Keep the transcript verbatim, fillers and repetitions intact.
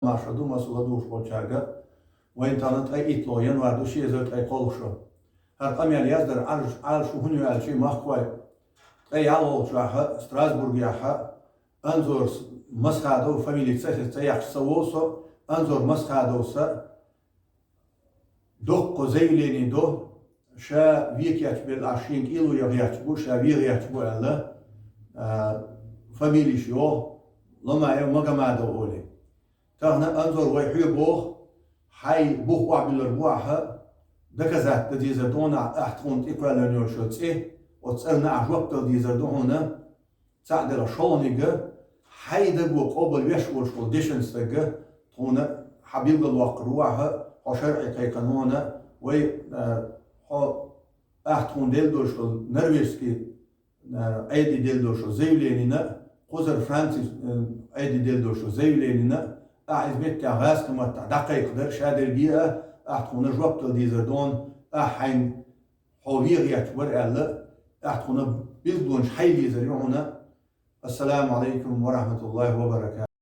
Марша ду масала душ болчарга. Вайн тана ткъе итло январь ду ши эзар ткъе кхоалгӀа шо. ХӀара къамел яздар Ӏалаш, Ӏалаш хӀуна ю аьлча, махкой, ткъе ялгӀолчохьа Страсбургехьа Анзор Масхадов, фамили ца, ца яхаш ца вов со, Анзор Масхадов са доккха заявлени до, ша векхаьча белла, аш шин кӀилу я гӀерташ бу, ша вегӀаьча бу аьлла, а, фамилиш йо, Ломаев Магомадов оли. Тахана Анзор вай хьоьга боху, хьай бух охьабиллар бу ахьа, доказать дан дезар ду хьуна ахь тхуна тӀекхоьллина йолчу цӀе, оцу цӀарна ахь жоп дала дезар ду хьуна, цхьаъ делахь шолгӀаниг, хьай даго къобал веш волуш волу дешан стаг, тхуна хьан билгалвоккхур ву ахьа, хьо шарӀе кхайкхина ву хьуна, вай, а, хьо ахь тхуна делла долуш долу норвежский, а, Ӏеди делла долуш долу заявленина, кхузара Франци, а, Ӏеди делла долуш долу заявленина, ахь иза меттехь гӀазкхийн маттахь дӀакхайкхадар, ша дерриге а, ахь тхуна жоп дала дезар ду хьуна, ахь хьайн хьо вегӀаьча вара аьлла, ахь тхуна билгалонаш хьай лезар ю хьуна. Ассаламу Ӏалайкум ва рахьматуллахӀи ва баракатухӀ.